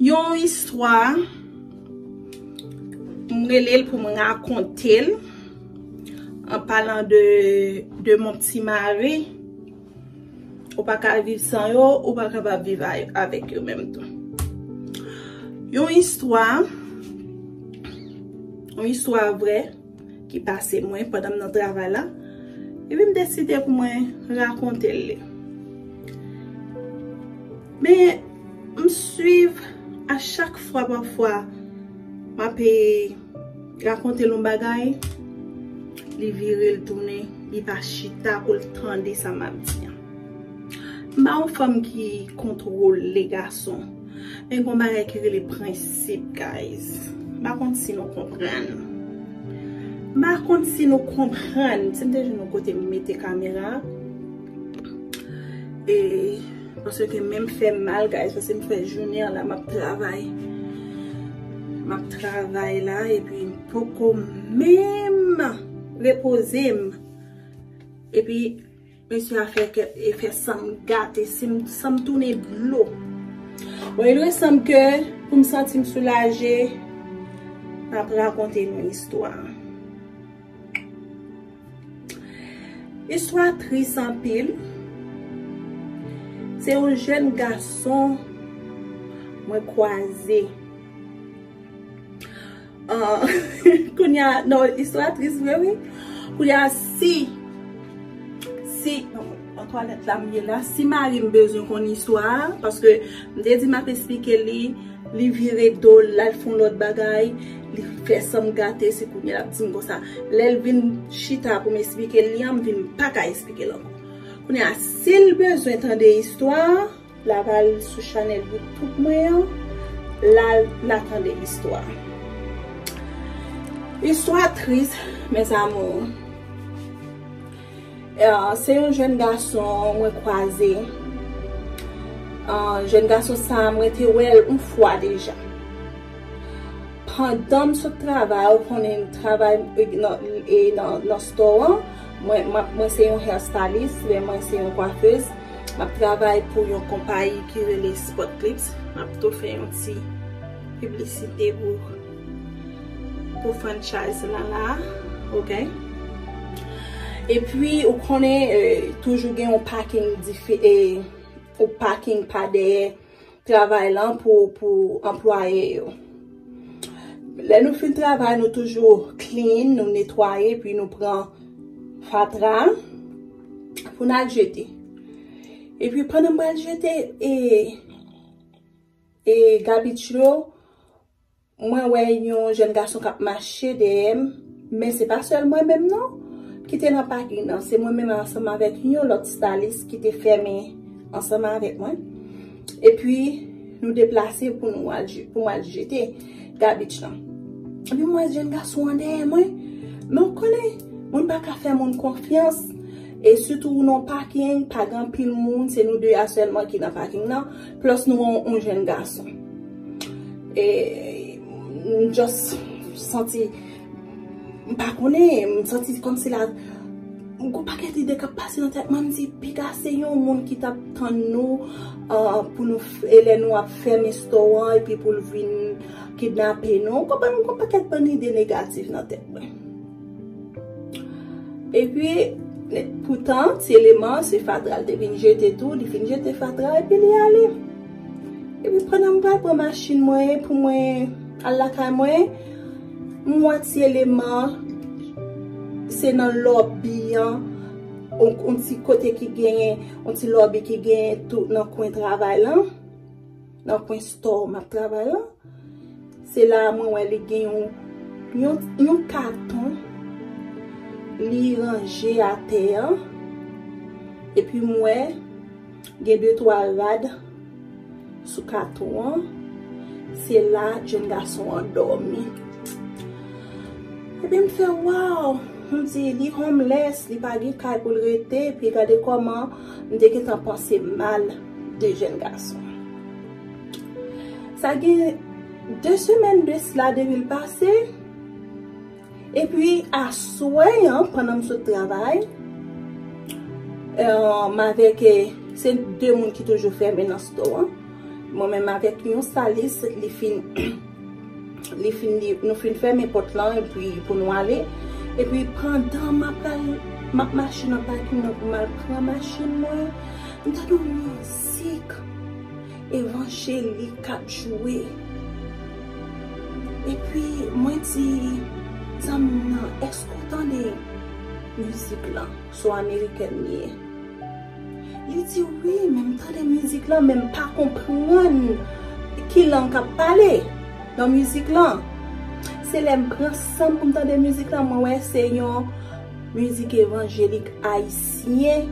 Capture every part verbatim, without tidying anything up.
Yon istwa, m rele l pou m rakonte l, an palan de, de mon petit mari. Ou pa ka viv san yo, ou pa kapab viv a- avèk yo menm tou. Yon istwa, yon istwa vrè ki pase mwen pandan m nan travay la. Epi m deside pou mwen rakonte l li. Men, m swiv a chak fwa, pafwa, m ap rakonte l yon bagay, li vire l tounen, li pa chita pou l tande sa m ap di an. M pa yon fanm ki kontwole gason. Men gon bagay ki rele prensip, guys. M pa konn si nou konprann. M pa konn si nou konprann. Si m te jwenn yon kote m mete kamera. E, paske men m fè mal, guys, paske m fè jounen an la, m ap travay. M ap travay la, epi m poko menm repoze m. Epi, mesye a fè kè, e fè san m gate, si m, san m tounen dlo. Bon, il ressanm ke pou m santi m soulaje, m ap rakonte nou istwa. Istwa tris anpil. Se yon jèn gason mwen kwaze. Ah, kounye a, non, istwa tris vre, wi. Kounye a, si, si, non, nan twalèt la m ye la, si mari m bezwen konn istwa a, paske m te di m ap esplike li, li vire do l, l al fè yon lòt bagay, li fè san m gate, se kounye a l ap di m konsa. Lè l vin chita pou m esplike l li an, m vin pa ka esplike l ankò. Kounye a, si l bezwen tande istwa a, l ap al sou chanèl YouTube mwen an, l al, l a tande istwa. Istwa tris, mes amours. Eh, se yon jèn gason mwen kwaze. Eh, jèn gason sa, mwen te wè l yon fwa deja. Pandan m sot travay, ou konnen m travay, e, nan, e, nan, nan store an. Mwen, m ap, mwen se yon hairstylist, men mwen se yon coiffeuse. M ap travay pou yon konpayi ki rele Spot Clips. M ap tou fè yon ti piblisite pou, pou franchise lan la, ok? Epi, ou konnen, eh, toujou gen yon parking dife-, eh, yon parking pa dèyè travay lan pou, pou anplwaye yo. Lè nou fin travay, nou toujou clean, nou netwaye, epi nou pran fatra pou n al jete. Epi pandan m pral jete e, e garbage yo, mwen wè yon jèn gason k ap mache dèyè m, men se pa sèl mwen menm non ki te nan parking nan. Se mwen menm ansanm avèk yon lòt stylist ki te fèmen ansanm avèk mwen. Epi, nou deplase pou nou al je-, pou mwen al jete garbage lan. Epi, mwen wè jèn gason an dèyè mwen. Men w konnen, moun pa ka fè moun konfyans. E sitou ou nan parking, pa gen anpil moun, se nou de a sèlman ki nan parking nan, plus nou yon, yon jèn gason. E m just santi, m pa konnen, m santi kòmsi la, gon pakèt ide k ap pase nan tèt mwen, m di, piga se yon moun ki t ap tann nou, ah, pou nou f-, e lè nou ap fèmen store an, epi pou l vin kidnape nou. Ou konprann, gon pakèt bann ide negatif nan tèt mwen. Epi, poutan, ti eleman, se fatra l te vin jete tou, li fin jete fatra, epi li ale. Epi, pandan m pral pran machin mwen, pou mwen al lakay mwen, m wè ti eleman, se nan lòbi an, yon, yon ti kote ki genyen, yon ti lòbi ki genyen tou nan kwen travay lan, nan kwen store m ap travay lan. Se la a mwen wè li gen yon, yon, yon katon, li ranje atè an. Epi m wè gen de twa rad sou katon an. Se la jèn gason an dòmi. Epi m fè, waw! M di, li homeless, li pa gen kay pou l rete, epi gade kòman m te gentan panse mal de jèn gason. Sa gen de semèn de sila depi l pase. Epi aswè an, pandan m sot travay, eh, m avèk, eh, se de moun ki toujou fèmen nan store an. Mwen menm avèk yon stalis, li fin, li fin, li, nou fin fèmen pòt lan epi pou nou ale. Epi pandan m ap al, m ap mache nan pakin nan pou m al pran machin mwen, m tande yon mizik evanjelik k ap jwe. Epi mwen di zanmi m nan, èske w tande mizik lan? Se yon amerikèn li ye. Li di wi, men m tande mizik lan, men m pa konprann ki lang k ap pale nan mizik lan. Se lè m pran san m pou m tande mizik lan, mwen wè se yon mizik evanjelik ayisyen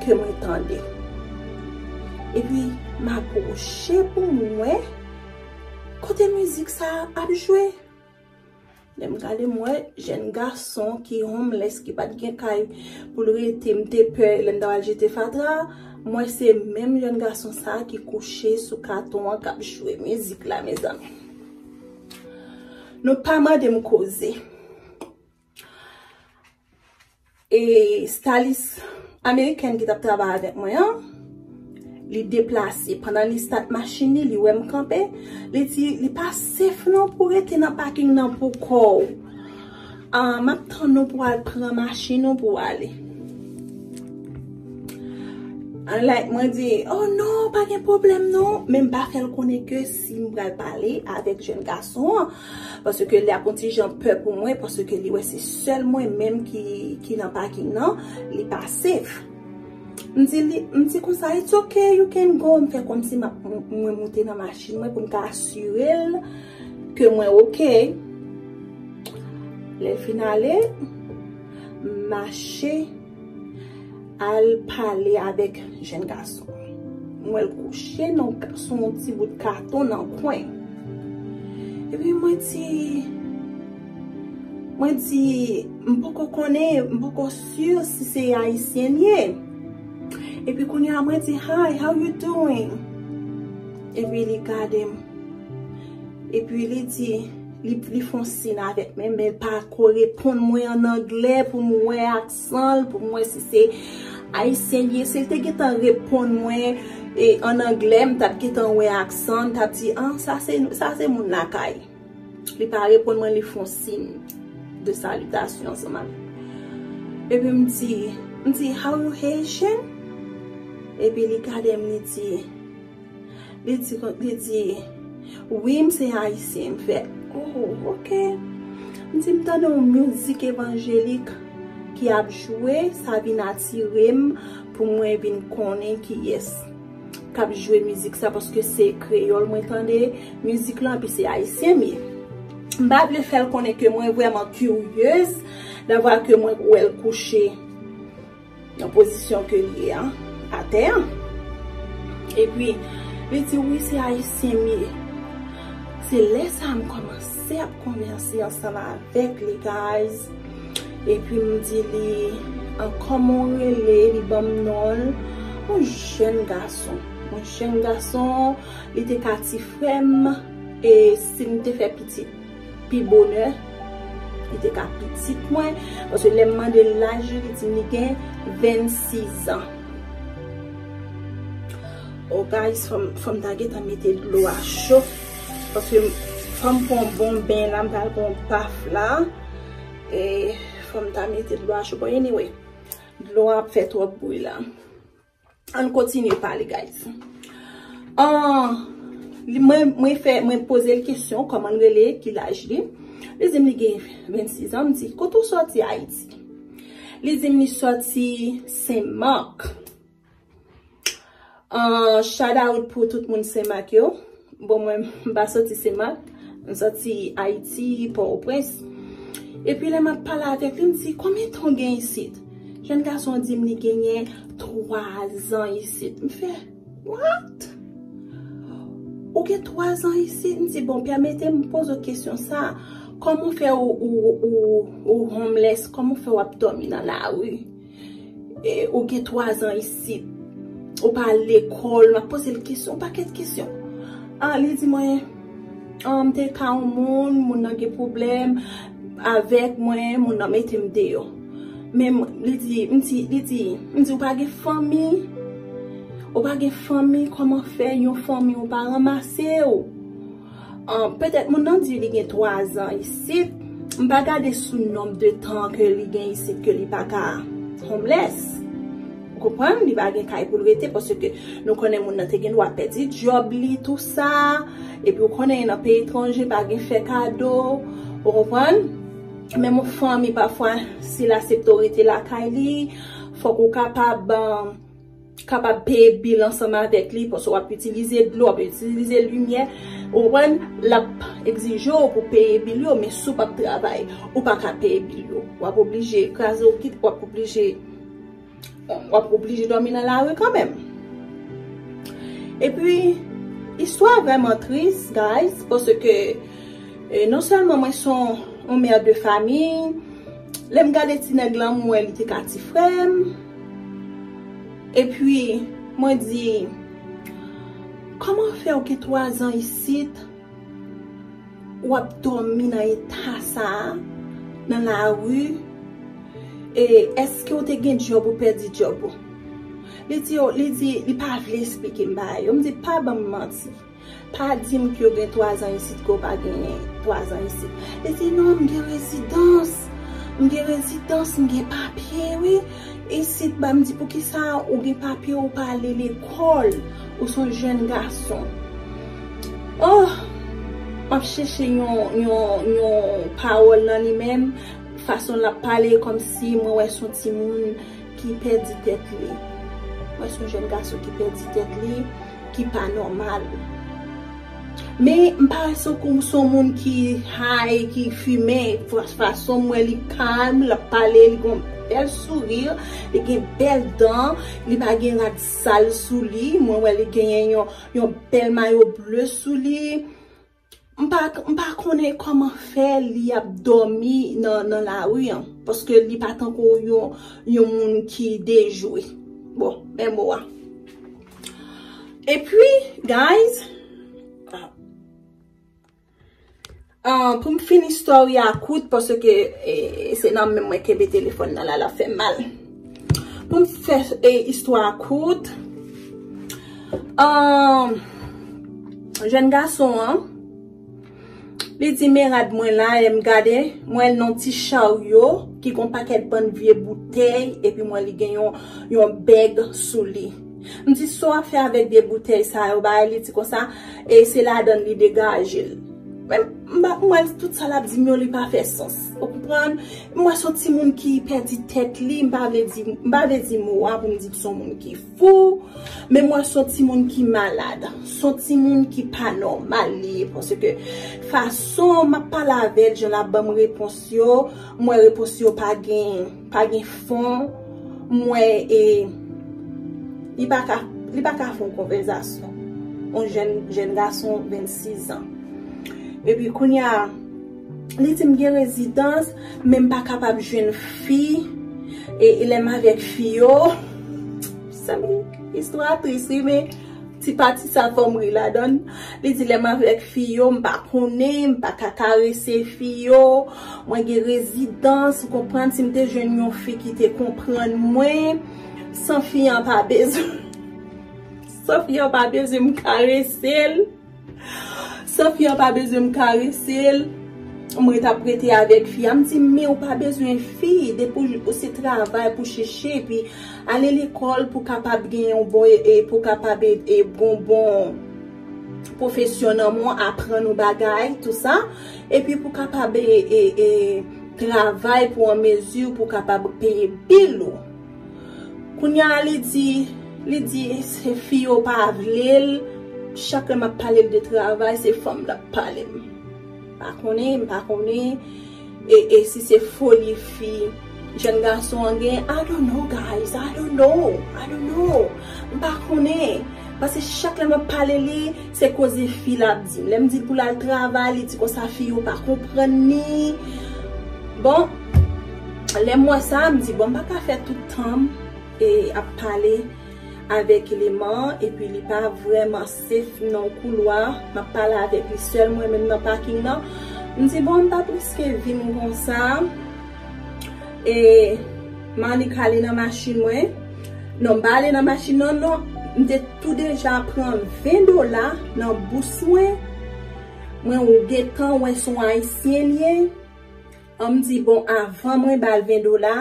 ke mwen tande. Epi m apwoche pou m wè kote mizik sa ap jwe. Lè m gade, m wè jèn gason ki homeless, ki pa t gen kay pou l rete, m te pè lè m ta pral jete fatra. M wè se menm jèn gason sa ki kouche sou katon an k ap jwe mizik la, mezanmi. Nou pa mande m koze. E stalis amerikèn ki t ap travay avèk mwen an, li deplase. Pandan li stat machin li, li wè m kanpe, li di li pa sef non pou rete nan paking nan pou kò w. Ah, m ap tann ou pou al pran machin ou pou ale. Like, mwen di, oh non, pa gen pwoblèm non, men m pa fè l konnen ke si m pral pale avèk jèn gason an, paske li ap yon ti jan pè pou mwen, paske li wè se sèl mwen menm ki, ki nan paking nan, li pa safe. M di li, m di konsa, it's okay, you can go. M fè kòmsi m ap, mwen moute nan machin mwen pou m ka asire l ke mwen okay. Lè l fin ale, m mache al pale avèk jèn gason. M wè l kouche nan, sou yon ti bout katon nan kwen. Epi mwen di, mwen di, m poko konnen, m poko si si se ayisyen l ye. Epi kounye a mwen di, hi, how you doing? Epi li gade m. Epi li di, li, li fè yon siy avèk men, men l pa ko reponn mwen an anglè pou m wè aksan l, pou m wè si se ayisyen l ye. Si l te gentan reponn mwen e, an anglè, m t ap gentan wè aksan l, m t ap di, ah, sa se, sa se moun lakay. Li pa reponn mwen, li fè yon siy de salitasyon ansanm avè m. Epi m di, m di, how you Haitian? Epi li gade m, li di, Li di, li di, wi, m se ayisyen. M fè, oh, ok. M di, m tande yon mizik evanjelik ki ap jwe, sa vin atire m pou mwen vin konnen kiyès k ap jwe mizik sa, paske se kreyòl mwen tande mizik lan, epi se ayisyen m ye. M pa vle fè l konnen ke mwen vrèman kiryez, davwa ke mwen wè l kouche nan pozisyon ke l ye an, atè an. Epi, li di, wi, se ayisyen m ye. Se lè sa a m kòmanse ap konvèse ansanm avèk li, guys. Epi m di li, an, kòman w rele? Li ban m non l. Yon jèn gason. Yon jèn gason, li te ka ti frè m, e si m te fè pitit pi bonè, li te ka pitit mwen, paske lè m mande l laj li, li di m li gen vennsis an. Oh, guys, fò m, fò m ta gentan mete dlo a cho, paske fò m pran yon bon ben la, m pral pran yon paf la, e fò m ta mete dlo a cho. Bon, anyway, dlo a ap fè twòp bri la. Ann kontinye pale, guys. Ah, li, mwen, mwen fè, mwen poze l kesyon, kòman l rele, ki laj li. Li di m li gen vennsis an, m di, kote w sòti Ayiti? Li di m li sòti Senmak. Ah, shout out pou tout moun Senmak yo. Bon, mwen, m pa sòti Senmak, m sòti Ayiti, Pòtoprens. Epi lè m ap pale avèk li, m di, konbyen tan w gen isit? Jèn gason an di m li genyen twa zan isit. M fè, what? Ou gen twa zan isit? M di, bon, pèmete m poze w kesyon sa. Kòman w fè ou, ou, ou, ou homeless? Kòman w fè w ap dòmi nan lari? E, ou gen twa zan isit. Ou pa al lekòl, m ap poze l kesyon, yon pakèt kesyon. Ah, li di mwen, ah, m te ka yon moun, moun nan gen pwoblèm avèk mwen, moun nan mete m deyò. Men m, li di, m di, li di, m di, ou pa gen fanmi? Ou pa gen fanmi, kòman fè yon fanmi ou pa ranmase w? An, petèt moun nan di li gen twa zan isit. M pa gade sou nonb de tan ke li gen isit ke li pa ka homeless. Ou konprann? Li pa gen kay pou l rete, paske nou konnen moun nan te gen dwa pèdi djòb li, tou sa. Epi ou konnen nan peyi etranje, pa gen fè kado. Ou konprann? Menm yon fanmi, pafwa, si l aksepte w rete lakay li, fòk ou kapab, um, kapab peye bil ansanm avèk li, paske w ap itilize dlo, w ap itilize limyè. Ou konprann? L ap egzije w pou peye bil yo, men si w p ap travay, ou pa ka peye bil yo. W ap oblije kraze w kit, w ap oblije, w ap oblije dòmi nan lari kanmenm. Epi, istwa vrèman tris, guys, paske, e, non sèlman mwen se yon, yon mè de fami, lè m gade ti nèg lan, m wè li te ka ti frè m. Epi, mwen di, kòman fè w gen twa zan isit, w ap dòmi nan eta sa a, nan lari? E èske w te gen djòb ou pèdi djòb ou? Li di, li di, li pa vle esplike m bagay yo. M di, pa ban m manti. Pa di m ke w gen twa zan isit, ke w pa gen twa zan isit. Li di, non, m gen rezidans. M gen rezidans, m gen papye, wi. Isit, ba m di, poukisa ou gen papye, ou pa ale lekòl? Ou se yon jèn gason. Oh, m ap chèche yon, yon, yon pawòl nan li menm, fason l ap pale, kòmsi mwen wè se yon timoun ki pèdi tèt li. Mwen se yon jèn gason ki pèdi tèt li, ki pa nòmal. Men, m pa wè se kou, se yon moun ki high, ki fimen. Fa-, fason m wè li kalm, l ap pale, li gen yon bèl souri, li gen bèl dan, li pa gen rad sal sou li. Mwen wè li genyen yon, yon bèl mayo ble sou li. M pa, m pa konnen kòman fè li ap dòmi nan, nan lari an, paske li pa tankou yon, yon moun ki dejwe. Bon, men mo a. Epi, guys, ah, pou m fini story a kout, paske, e, se nan men mwen kenbe telefòn nan la, l ap fè mal. Pou m fè, e, istwa a kout, ahn, jèn gason an, li di, men rad mwen la, lè m gade, m wè l nan ti charyo ki gon pakèt bann vye boutèy, epi m wè li gen yon, yon bèg sou li. M di, sa w ap fè avèk vye boutèy sa yo? Bagay, li di konsa, e se ladan li degaje l. Men m pa, m wè tout sa l ap di m yo, li pa fè sans. Ou konprann? M wè se yon timoun ki pèdi tèt li, m pa vle di, m pa vle di mo a pou m di se yon moun ki fou, men m wè se yon timoun ki malad, se yon timoun ki pa nòmal li ye, paske fason m ap pale avè l, jan l ap ban m repons yo, m wè repons yo pa gen, pa gen fon, m wè, e, li pa ka, li pa ka fè yon konvèsasyon. Yon jèn, jèn gason vennsis an. Epi kounye a, li di m gen rezidans, men m pa kapab jwenn fi. E, e lè m avèk fi yo, sa m di, istwa tris, wi, men ti pati sa fè m ri ladan l. Li di lè m avèk fi yo, m pa konnen, m pa ka karese fi yo. Mwen gen rezidans, ou konprann, si m te jwenn yon fi ki te konprann mwen, san fi an pa bezwen, san fi an pa bezwen m karese l. San fi an pa bezwen m karese l, mwen t ap rete avèk fi a. M di, men ou pa bezwen fi, depi w se travay pou chèche, epi ale lekòl pou kapab gen yon bon, e, pou kapab, e, e, bon, bon pwofesyon nan men w, aprann yon bagay, tou sa. Epi pou kapab, e, e, e, travay pou an mezi pou kapab peye bil ou. Kounye a li di, li di se fi yo pa vle l. Chak lè m ap pale l de travay, se fanm l ap pale m. Pa konnen, m pa konnen. E, e si se foli fi jèn gason an gen, I don't know, guys, I don't know, I don't know. M pa konnen. Paske chak lè m ap pale li, se koze fi l ap di m. Lè m di l pou l al travay, li di konsa fi yo pa konprann li. Bon, lè m wè sa, m di, bon, m pa ka fè tout tan m, e, ap pale avèk eleman an, epi li pa vrèman safe nan yon koulwa. M ap pale avèk li sèl mwen menm nan paking nan. M di, bon, m p ap riske vi m konsa. E m annik ale nan machin mwen. Non, m pa ale nan machin nan, non. M te tou deja pran ven dola nan bous mwen. Mwen ou gentan wè se yon ayisyen li ye. An m di, bon, avan mwen ba l ven dola,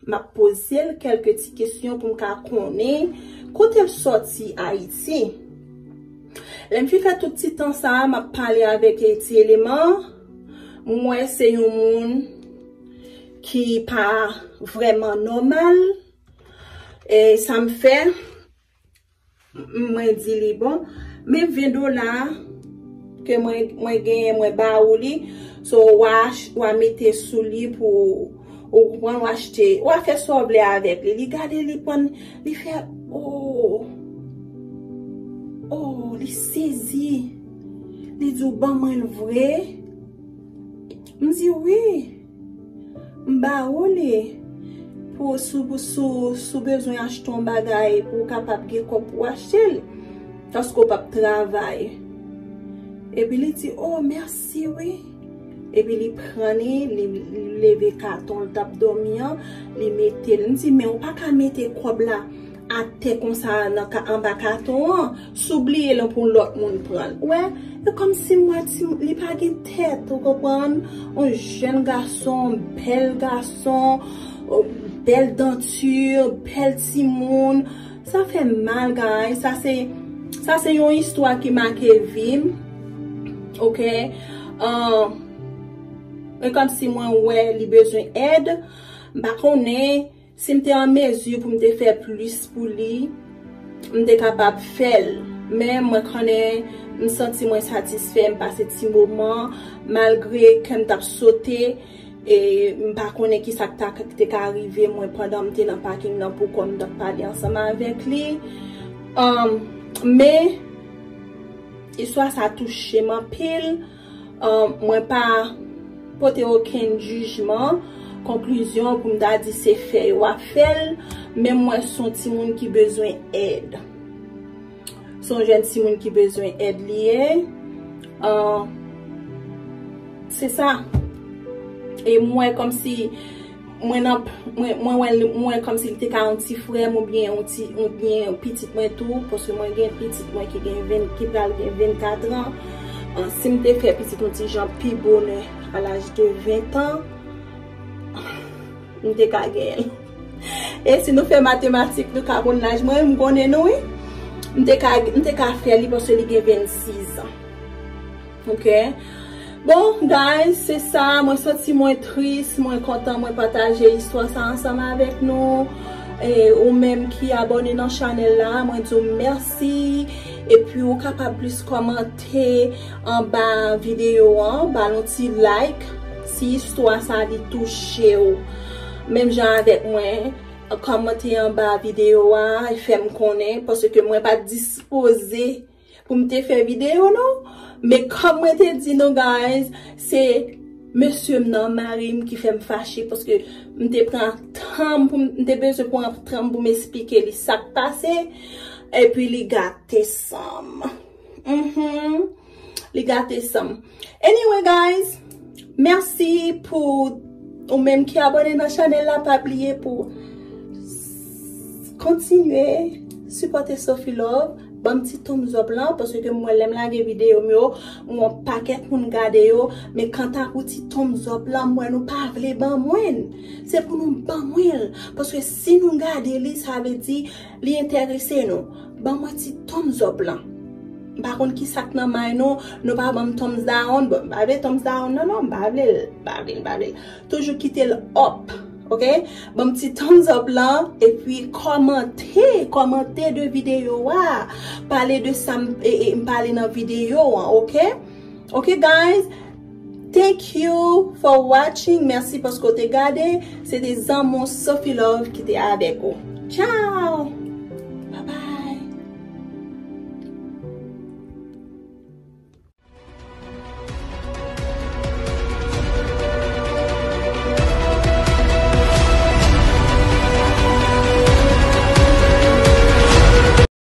m ap poze l kèlke ti kesyon pou m ka konnen kote l sòti Ayiti. Lè m fin fè tout ti tan sa a, m ap pale avèk, e, ti eleman, m wè se yon moun ki pa vrèman nòmal. E sa m fè, mwen di li, bon, men ven dola ke mwen, mwen genyen, mwen ba ou li. So, w a, w a mete sou li pou, ou konprann, w a achte, w a fè sa w vle avèk li. Li gade, li pran, li fè, oh, oh, li sezi. Li di w, ban mwen l vre. M di, wi. M ba ou li pou si w, si w, si w bezwen achte yon bagay pou w kapab gen kòb pou w achte l, paske w p ap travay. Epi li di, oh, mèsi, wi. Epi li pran li, li, li leve katon l t ap dòmi an, li mete l. M di, men ou pa ka mete kòb la atè konsa nan ka, anba katon an, si w bliye l pou lòt moun pran l. Ou wè, e kòmsi m wè ti, li pa gen tèt, ou konprann? Yon jèn gason, bèl gason, bèl danti, bèl timoun. Sa fè mal, guys. Sa se, sa se yon istwa ki make vi m. Oke? Ahn, e kòmsi mwen wè li bezwen èd. M pa konnen si m te an mezi pou m te fè plis pou li, m te kapab fè l. Men mwen konnen m santi mwen satisfè, m pase ti moman, malgre kè m t ap sote, e m pa konnen ki sa k ta, k te ka rive mwen pandan m te nan paking nan pou kò m t ap pale ansanm avèk li. Ahn, men, istwa sa touche m anpil. Ahn, mwen pa pote okenn jijman, konklizyon pou m ta di se fè yo ap fè l, men mwen se yon timoun ki bezwen èd. Se yon jèn timoun ki bezwen èd li ye. Ahn, se sa. E mwen kòmsi mwen nan, mwen, mwen wè l, mwen kòmsi li te ka yon ti frè m oubyen yon ti, oubyen pitit mwen tou, paske mwen gen pitit mwen ki gen ven, ki pral gen vennkat an. Ahn, si m te fè pitit yon ti jan pi bonè, a laj de ven an, m te ka genyen l. E si nou fè matematik, nou ka konn laj mwen, m konnen nou, wi. M te ka, m te ka fè li paske li gen vennsis an. Ok? Bon, guys, se sa. Mwen santi mwen tris, mwen kontan, mwen pataje istwa sa ansanm avèk nou. E ou menm ki abòne nan chanèl la, mwen di w mèsi. Epi ou kapab plis kòmante anba videyo an, ba l yon ti like. Si istwa sa li touche w, menm jan avèk mwen, kòmante anba videyo a, fè m konnen, paske mwen pa t dispoze pou m te fè videyo, non. Men kòm mwen te di nou, guys, se mesye m nan, mari m, ki fè m fache, paske m te pran tan m pou m, m te bezwen pran tan m pou m esplike li sa k pase, epi li gate san m. Mhm. Li gate san m. Anyway, guys, mèsi pou ou menm ki abòne nan chanèl la. Pa bliye pou kontinye sipòte Sophie Love. Ban m ti thumbs up lan, paske mwen, lè m lage videyo m yo, m wè yon pakèt moun gade yo, men kanta pou ti thumbs up lan, m wè nou pa vle ban mwen l. Se pou nou ban mwen l, paske si nou gade li, sa vle di li enterese nou. Ban mwen ti thumbs up lan. M pa konn ki sa k nan may nou, nou pa ban m thumbs down. Bon, m pa vle thumbs down, non, non, m pa vle l, m pa vle l, m pa vle l. Toujou kite l up, ok? Ban m ti thumbs up lan, epi kòmante, kòmante de videyo a. Pale de sa m, e, e, m pale nan videyo an, ok? Ok, guys? Thank you for watching. Mèsi paske w te gade. Se te zanmi w Sophie Love ki te avèk ou. Ciao!